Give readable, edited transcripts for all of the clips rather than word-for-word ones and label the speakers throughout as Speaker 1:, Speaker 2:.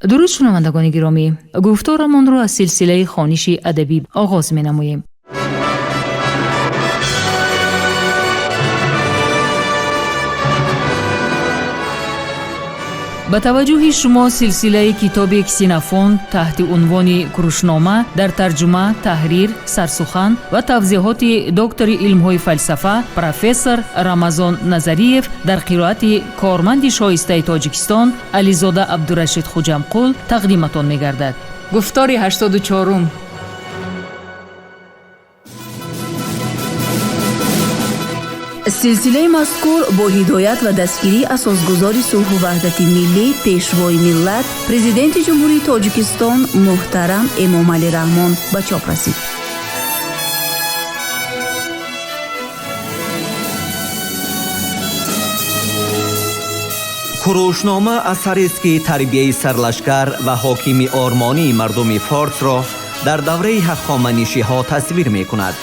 Speaker 1: Дуруд, шунавандагони гиромӣ! Гуфторамонро аз силсилаи хониши адабӣ оғоз менамоем. Ба таваҷҷӯҳи шумо силсилаи китоби Ксенофонт таҳти унвони Курушнома дар тарҷума, таҳрир, сарсухан ва тавзеҳоти доктори илмҳои фалсафа, профессор Рамазон Назариев дар қироати корманди шоистаи Тоҷикистон Ализода Абдурашид Хуҷамқул тақдиматон мегардад. Гуфтори 84-ум.
Speaker 2: Силсилаи мазкур бо ҳидоят ва дастгирии асосгузори сулҳу ваҳдати миллӣ, пешвои миллат, Президенти Ҷумҳурии Тоҷикистон муҳтарам Эмомалӣ Раҳмон ба чоп расид.
Speaker 3: Курушнома асарест, ки тарбияи сарлашкар ва ҳокими ормонии мардуми форсро дар давраи ҳахоманишиҳо тасвир мекунад.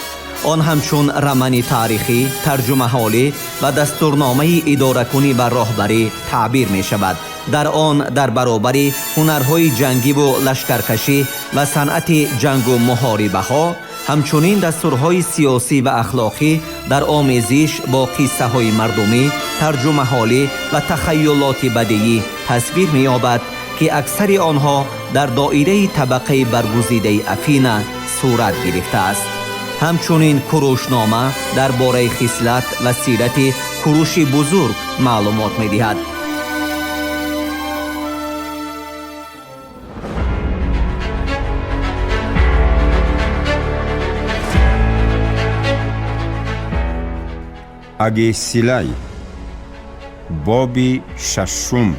Speaker 3: Он ҳамчун рамани таърихӣ, тарҷумаҳолӣ ва дастурномаи идоракунӣ ва роҳбарӣ таъбир мешавад. Дар он дар баробари ҳунарҳои ҷангиву лашкаркашӣ ва санъати ҷангу муҳорибаҳо, ҳамчунин дастурҳои сиёсӣ ва ахлоқӣ дар омезиш бо қиссаҳои мардумӣ, тарҷумаҳолӣ ва тахайюлоти бадиӣ тасвир меёбад, ки аксари онҳо дар доираи табақаи баргузидаи Афина сурат гирифтааст. Ҳамчунин Курушнома дар бораи хислат ва сирати Куруши Бузург маълумот медиҳад.
Speaker 4: Агесилай, боби шашум.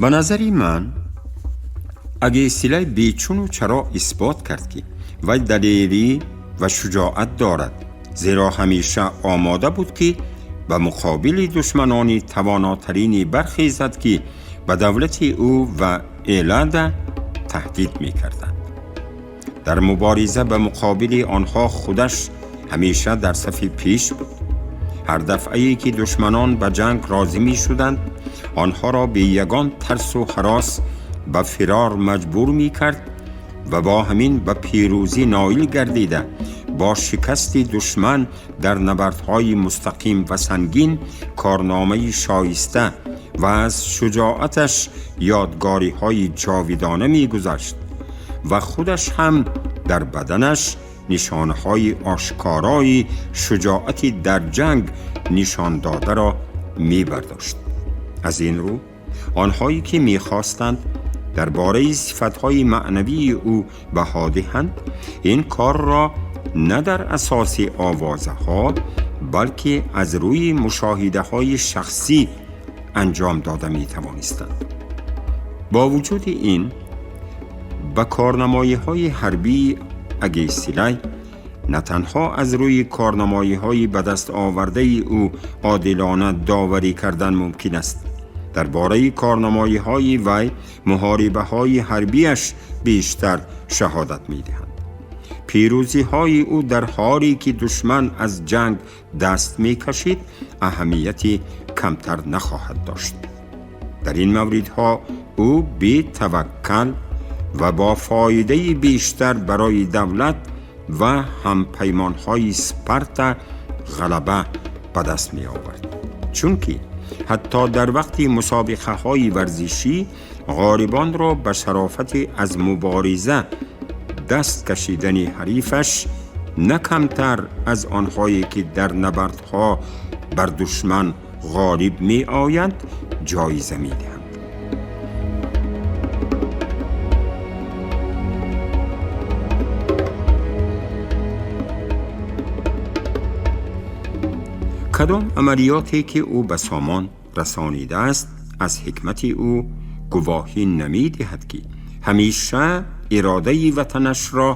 Speaker 4: Ба назари ман, Агесилай бечуну чаро исбот кард, ки вай далерӣ ва шуҷоат дорад, зеро ҳамеша омода буд, ки ба муқобили душманони тавонотарини бархезад, ки ба давлати ӯ ва Элада таҳдид мекарданд. Дар мубориза ба муқобили онҳо худаш ҳамеша дар сафи пеш буд. Ҳар дафъае ки душманон ба ҷанг розӣ мешуданд, онҳоро бе ягон тарсу ҳарос ба фирор маҷбур мекард ва бо ҳамин ба пирӯзӣ ноил гардида, бо шикасти душман дар набардҳои мустақим ва сангин корномаи шоиста ва аз шуҷоаташ ёдгориҳои ҷовидона мегузашт ва худаш ҳам дар баданаш нишонаҳои ошкорои шуҷоати дар ҷанг нишон додаро мебардошт. Аз ин рӯ, онҳое ки мехостанд дар бораи сифатҳои маънавии ӯ баҳо диҳанд, ин корро на дар асоси овозаҳо, балки аз рӯи мушоҳидаҳои шахсӣ анҷом дода метавонистанд. Бо вуҷуди ин, ба корнамоиҳои ҳарбии Агесилай на танҳо аз рӯи корнамоиҳои ба даст овардаи ӯ одилона доварӣ кардан мумкин аст. Дар бораи корнамоиҳои вай муҳорибаҳои ҳарбиаш бештар шаҳодат медиҳанд. Пирӯзиҳои ӯ дар ҳоле ки душман аз ҷанг даст мекашид, аҳамияти камтар нахоҳад дошт. Дар ин мавридҳо ӯ бетаваккал ва бо фоидаи бештар барои давлат ва ҳампаймонҳои Спарта ғалаба ба даст меовард, чунки ҳатто дар вақти мусобиқаҳои варзишӣ ғолибонро ба шарофати аз мубориза даст кашидани ҳарифаш на камтар аз онҳое ки дар набардҳо бар душман ғолиб меоянд, ҷоиза медиҳанд. Кадом амалиёте ки ӯ ба сомон расонидааст, аз ҳикмати ӯ гувоҳӣ намедиҳад, ки ҳамеша иродаи ватанашро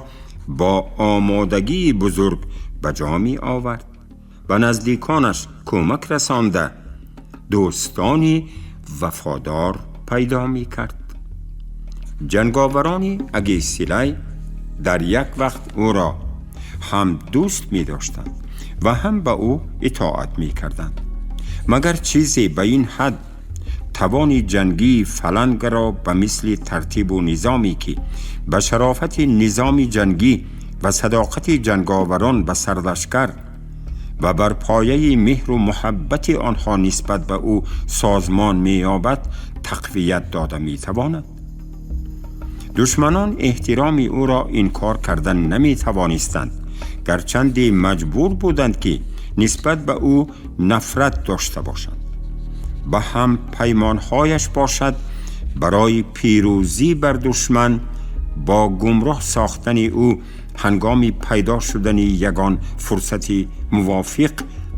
Speaker 4: бо омодагии бузург ба ҷо меовард, ба наздиконаш кӯмак расонда, дӯстони вафодор пайдо мекард. Ҷанговарони Агесилай дар як вақт ӯро ҳам дӯст медоштанд و هم به او اطاعت می کردند. مگر چیزی به این حد توان جنگی فلنگ را به مثل ترتیب و نظامی که به شرافت نظام جنگی و صداقت جنگاوران به سرلشکر و بر پایه مهر و محبت آنها نسبت به او سازمان می‌یابد تقویت داده می‌تواند؟ دشمنان احترام او را انکار کردن نمی‌توانستند، گرچند مجبور بودند که نسبت به او نفرت داشته باشند. به هم پیمانهایش باشد برای پیروزی بر دشمن با گمراه ساختن او هنگام پیدا شدن یگان فرصت موافق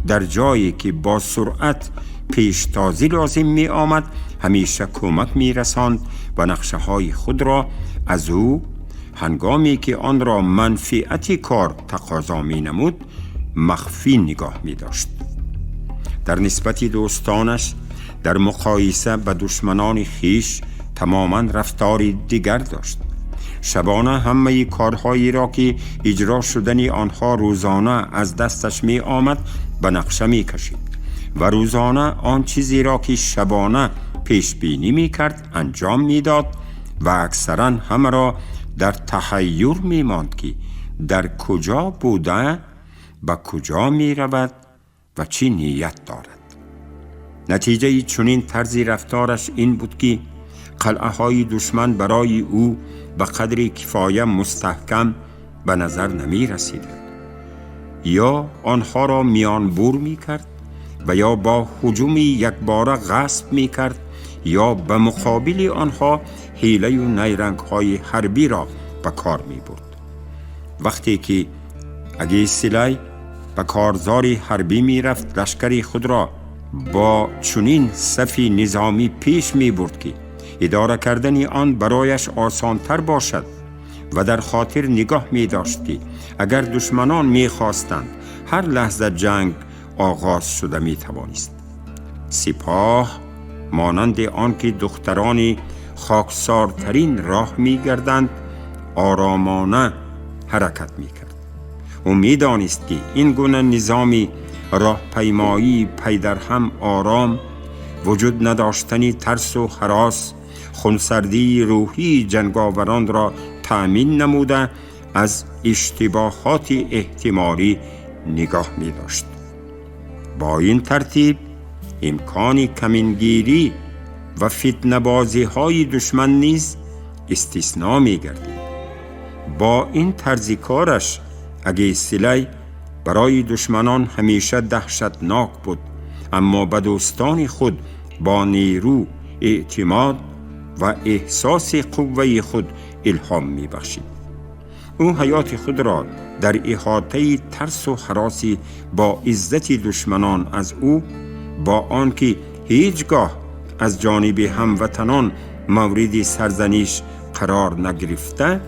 Speaker 4: در جایی که با سرعت پیشتازی لازم می آمد همیشه کمک می رساند و نقشه های خود را از او هنگامی که آن را منفعت کار تقاضا می نمود مخفی نگاه می داشت. در نسبت دوستانش در مقایسه به دشمنان خیش تماما رفتار دیگر داشت. شبانه همه کارهایی را که اجرا شدن آنها روزانه از دستش می آمد به نقشه می کشید و روزانه آن چیزی را که شبانه پیش بینی می کرد انجام می داد و اکثرا همه را در تحیر می ماند که در کجا بوده، به کجا می رود و چی نیت دارد. نتیجه چنین طرز رفتارش این بود که قلعه های دشمن برای او به قدر کفایه مستحکم به نظر نمی رسیدند. یا آنها را میان بور می کرد و یا با هجوم یکباره غصب می کرد یا به مقابل آنها حیله و نیرنگ های حربی را به کار می برد. وقتی که اگیسیلای به کارزار حربی می رفت، لشکر خود را با چنین صف نظامی پیش می برد که اداره کردن آن برایش آسانتر باشد و در خاطر نگاه می داشت که اگر دشمنان می خواستند هر لحظه جنگ آغاز شده می توانست. سپاه مانند آن که دختران خاکسارترین راه می گردند آرامانه حرکت می کرد. او می دانست که این گونه نظامی راهپیمایی پی در هم آرام، وجود نداشتن ترس و هراس، خونسردی روحی جنگاوران را تأمین نموده از اشتباهات احتمالی نگاه می داشت. با این ترتیب امکان کمینگیری و فتنه‌بازی های دشمن نیز استثناء می گردید. با این طرز کارش اگیسیلای برای دشمنان همیشه دهشتناک بود، اما به دوستان خود با نیرو، اعتماد و احساس قوه خود الهام می بخشید. او حیات خود را در احاطه ترس و هراس با عزت دشمنان از او، با آنکه هیچگاه از جانب هموطنان مورد سرزنش قرار نگرفته،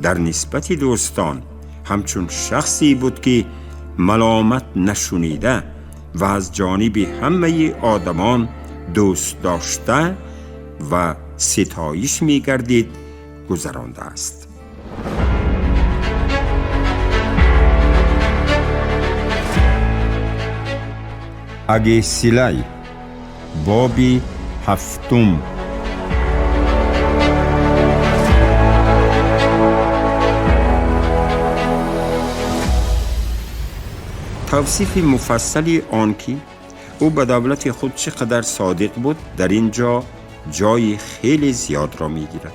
Speaker 4: در نسبت دوستان همچون شخصی بود که ملامت نشنیده و از جانب همه آدمان دوست داشته و ستایش می گردید گذرانده است. اگیسیلای، بابی هفتم. توصیف مفصل آن که او به دولت خود چقدر صادق بود در اینجا جای خیلی زیاد را میگیرد.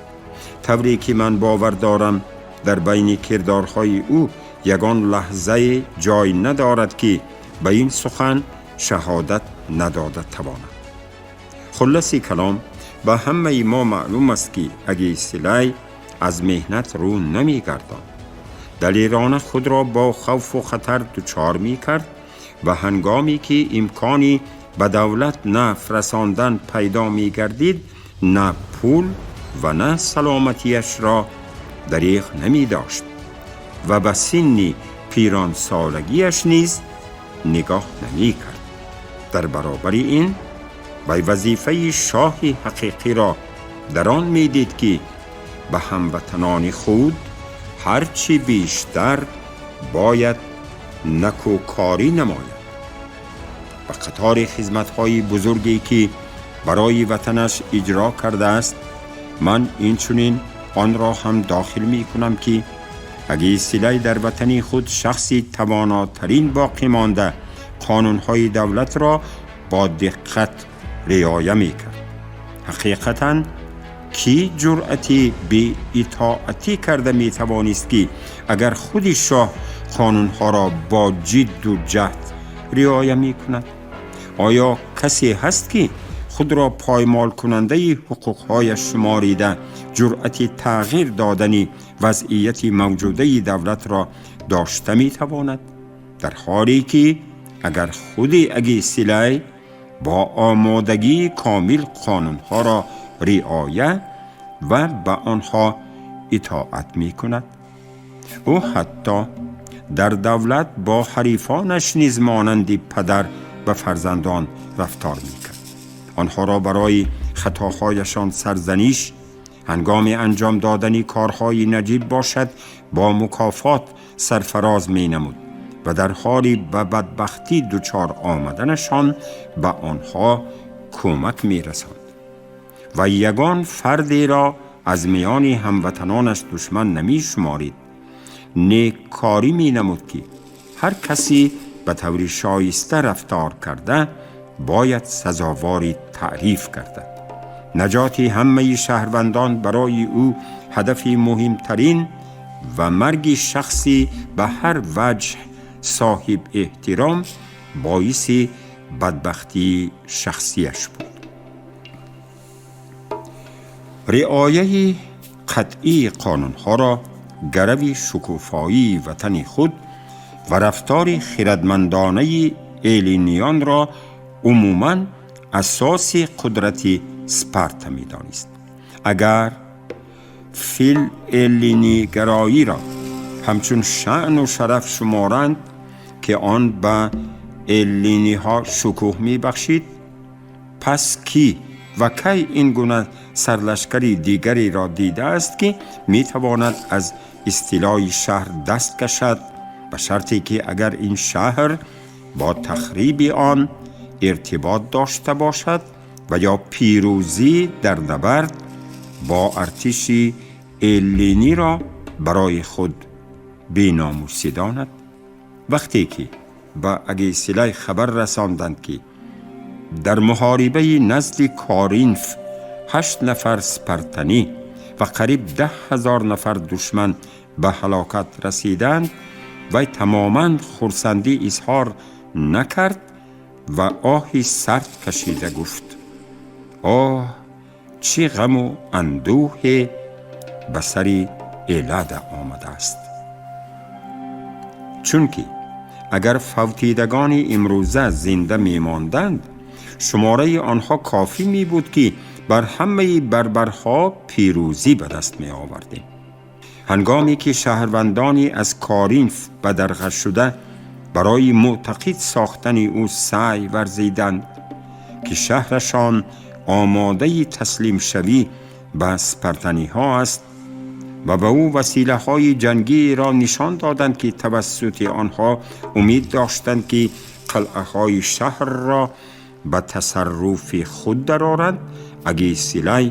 Speaker 4: طوری که من باور دارم در بین کردارهای او یگان لحظه جای ندارد که به این سخن شهادت نداده تواند. خلاص کلام به همه ما معلوم است که اگیسیلای از مهنت رو نمیگرداند. دلیرانه خود را با خوف و خطر دچار می کرد و هنگامی که امکانی به دولت نفع رساندن پیدا می گردید، نه پول و نه سلامتیش را دریغ نمی داشت و به سن پیران سالگیش نیز نگاه نمی کرد. در برابر این به وظیفه شاه حقیقی را در آن می دید که به هموطنان خود هرچی بیشتر باید некӯкорӣ намояд. Ба қатори хизматҳои бузурге ки барои ватанаш иҷро кардааст, ман инчунин онро ҳам дохил мекунам ки Агесилай дар ватани худ шахси тавонотарин боқӣ монда, қонунҳои давлатро бо диққат риоя мекард. Ҳақиқатан, кӣ ҷуръати беитоатӣ карда метавонист, ки агар худи шоҳ қонунҳоро бо ҷидду ҷаҳд риоя мекунад? Оё касе ҳаст, ки худро поймолкунандаи ҳуқуқҳояш шуморида, ҷуръати тағйир додани вазъияти мавҷудаи давлатро дошта метавонад, дар ҳоле ки агар худи Агесилай бо омодагии комил қонунҳоро риоя ва ба онҳо итоат мекунад? Ӯ ҳатто дар давлат бо ҳарифонаш низ монанди падар ба фарзандон рафтор мекард. Онҳоро барои хатоҳояшон сарзаниш, ҳангоми анҷом додани корҳои наҷиб бошад, бо мукофот сарфароз менамуд ва дар ҳоли ба бадбахтӣ дучор омаданашон ба онҳо кӯмак мерасонд ва ягон фардеро аз миёни ҳамватанонаш душман намешуморид. Неккорӣ менамуд, ки ҳар касе ба таври шоиста рафтор карда бояд сазовори таъриф гардад. Наҷоти ҳамаи шаҳрвандон барои ӯ ҳадафи муҳимтарин ва марги шахси ба ҳар ваҷҳ соҳиб эҳтиром боиси бадбахтии шахсияш буд. Риояи қатъии қонунҳоро гарави шукуфоии ватани худ ва рафтори хирадмандонаи элиниёнро умуман асоси қудрати Спарта медонист. Агар филэллинигароиро ҳамчун шаъну шараф шуморанд, ки он ба эллиниҳо шукӯҳ мебахшид, пас кӣ ва кай ин гуна сарлашкари дигареро дидааст, ки метавонад аз истилои шаҳр даст кашад, ба шарте ки агар ин шаҳр бо тахриби он иртибот дошта бошад ва ё пирӯзӣ дар набард бо артиши эллиниро барои худ беномусӣ донад? Вақте ки ба Агесилай хабар расонданд, ки дар муҳорибаи назди Коринф 8 нафар спартанӣ ва қариб 10 000 нафар душман ба ҳалокат расиданд, вай тамоман хурсандӣ изҳор накард ва оҳи сард кашида гуфт: «Оҳ, чӣ ғаму андӯҳе ба сари Эллада омадааст!» Чунки агар фавтидагони имрӯза зинда мемонданд, шумораи онҳо кофӣ мебуд, ки бар ҳамаи барбарҳо пирӯзӣ ба даст меовардем. Ҳангоме ки шаҳрвандони аз Коринф бадарға шуда барои мӯътақид сохтани ӯ саъй варзиданд, ки шаҳрашон омодаи таслимшавӣ ба спартаниҳо аст, ва ба ӯ василаҳои ҷангиро нишон доданд, ки тавассути онҳо умед доштанд, ки қалъаҳои шаҳрро ба тасарруфи худ дароранд, Агесилай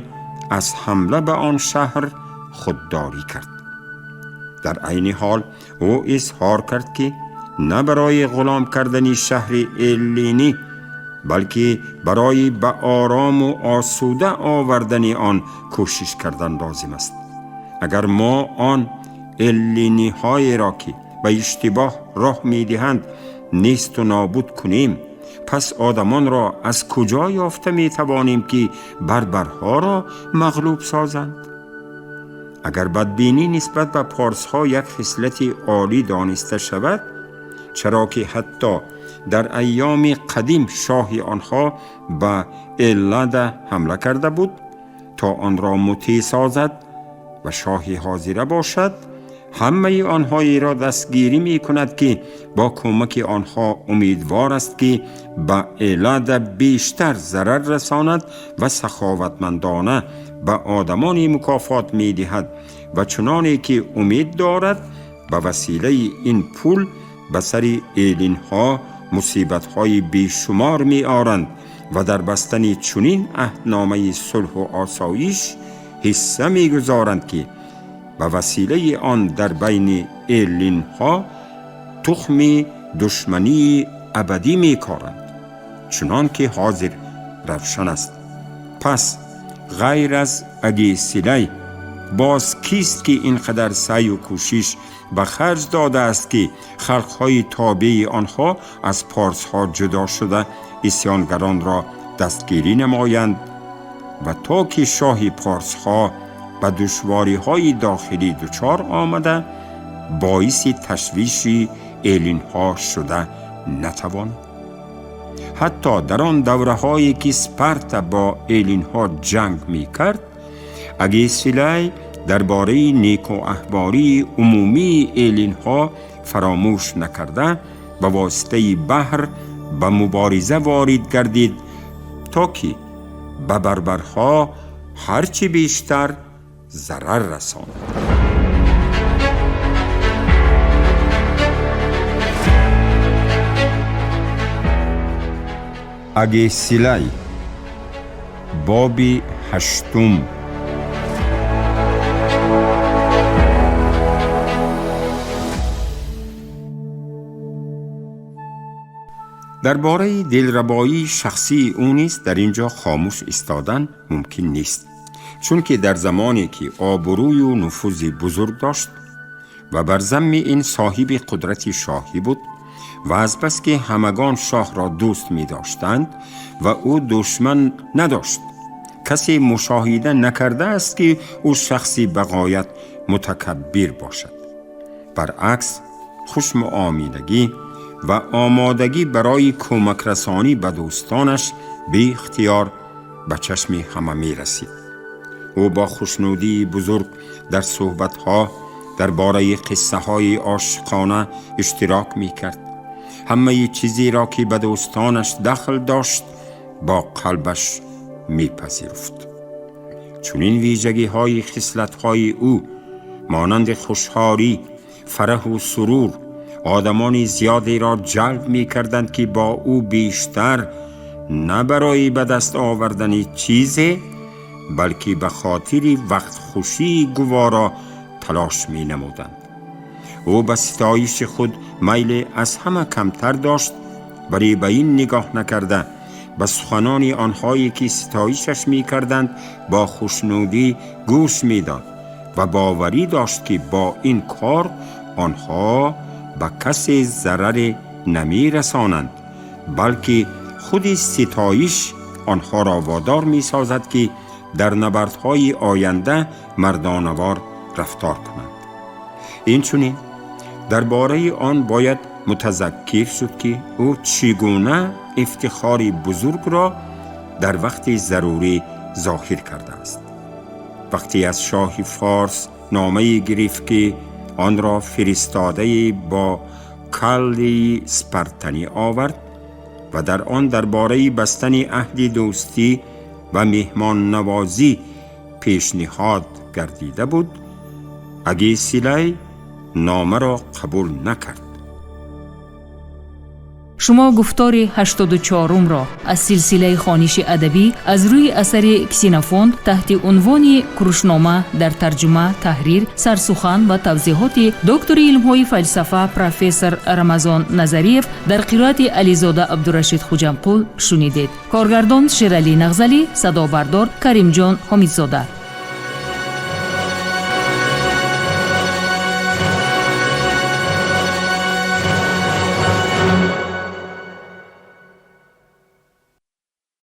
Speaker 4: аз ҳамла ба он шаҳр худдорӣ кард. Дар айни ҳол ӯ изҳор кард, ки на барои ғулом кардани шаҳри эллинӣ, балки барои ба орому осуда овардани он кӯшиш кардан лозим аст. Агар мо он эллиниҳоеро, ки ба иштибоҳ роҳ медиҳанд, несту нобуд кунем, пас одамонро аз куҷо ёфта метавонем, ки барбарҳоро мағлуб созанд? Агар бадбинӣ нисбат ба порсҳо як хислати олӣ дониста шавад, чаро ки ҳатто дар айёми қадим шоҳи онҳо ба Эллада ҳамла карда буд, то онро мутеъ созад, ва шоҳи ҳозира бошад, ҳамаи онҳоеро дастгирӣ мекунад, ки бо кӯмаки онҳо умедвор аст, ки ба Эллада бештар зарар расонад, ва саховатмандона ба одамоне мукофот медиҳад ва чуноне ки умед дорад ба василаи ин пул به سر ایلین‌ها مصیبت‌های بیشمار می‌آرند و در بستن چنین عهدنامه صلح و آسایش حصه می‌گذارند که به وسیله آن در بین ایلین‌ها تخم دشمنی ابدی می‌کارند، چنان که حاضر روشن است. پس غیر از اگیسیلی باز کیست که اینقدر سعی و کوشش به خرج داده است که خلقهای تابع آنها از پارس‌ها جدا شده عصیانگران را دستگیری نمایند و تا که شاه پارس‌ها به دشواری‌های داخلی دچار آمده باعث تشویش ایلین‌ها شده نتواند؟ حتی در آن دوره‌هایی که سپرتا با ایلین‌ها جنگ می‌کرد، اگیسیلی درباره نیکو احواری عمومی ایلین‌ها فراموش نکرده به واسطه بحر به مبارزه وارد گردید تا که به بربرها هرچی بیشتر ضرر رساند. اگیسیلی، باب هشتم. درباره دلربایی شخصی او نیز در اینجا خاموش ایستادن ممکن نیست، چون که در زمانی که آبروی و نفوذ بزرگ داشت و بر ذم این صاحب قدرت شاهی بود و از بس که همگان شاه را دوست می داشتند و او دشمن نداشت، کسی مشاهده نکرده است که او شخصی بغایت متکبر باشد. برعکس خشم و آمیدگی و آمادگی برای کمک رسانی به دوستانش بی اختیار به چشم همه می رسید. او با خوشنودی بزرگ در صحبتها درباره قصه های عاشقانه اشتراک می کرد. همه چیزی را که به دوستانش دخل داشت با قلبش می پذیرفت. چنین ویژگی های خصلت های او مانند خوشحالی، فرح و سرور آدمان زیادی را جلب می کردند که با او بیشتر نه برای به دست آوردن چیزی بلکه به خاطر وقت خوشی گوارا تلاش می نمودند. او به ستایش خود میل از همه کمتر داشت، ولی به این نگاه نکرده به سخنان آنهایی که ستایشش می کردند با خوشنودی گوش می داد و باوری داشت که با این کار آنها به کسی ضرر نمی رسانند، بلکه خود ستایش آنها را وادار می سازد که در نبردهای آینده مردانوار رفتار کنند. این چنین درباره آن باید متذکر شد که او چگونه افتخار بزرگ را در وقت ضروری ظاهر کرده است. وقتی از شاه فارس نامه گرفت که آن را فرستاده با کلی سپرتنی آورد و در آن درباره بستن عهد دوستی و مهمان نوازی پیشنهاد گردیده بود، اگیسیلی نامه را قبول نکرد.
Speaker 1: Шумо гуфтори 84-умро аз силсилаи хониши адабӣ аз рӯи асари Ксенофонт таҳти унвони Курушнома дар тарҷума, таҳрир, сарсухан ва тавзеҳоти доктори илмҳои фалсафа профессор Рамазон Назариев дар қироати Ализода Абдурашид Хуҷамқул шунидед. Коргардон Шералӣ Нағзалӣ, садобардор Каримҷон Ҳомидзода.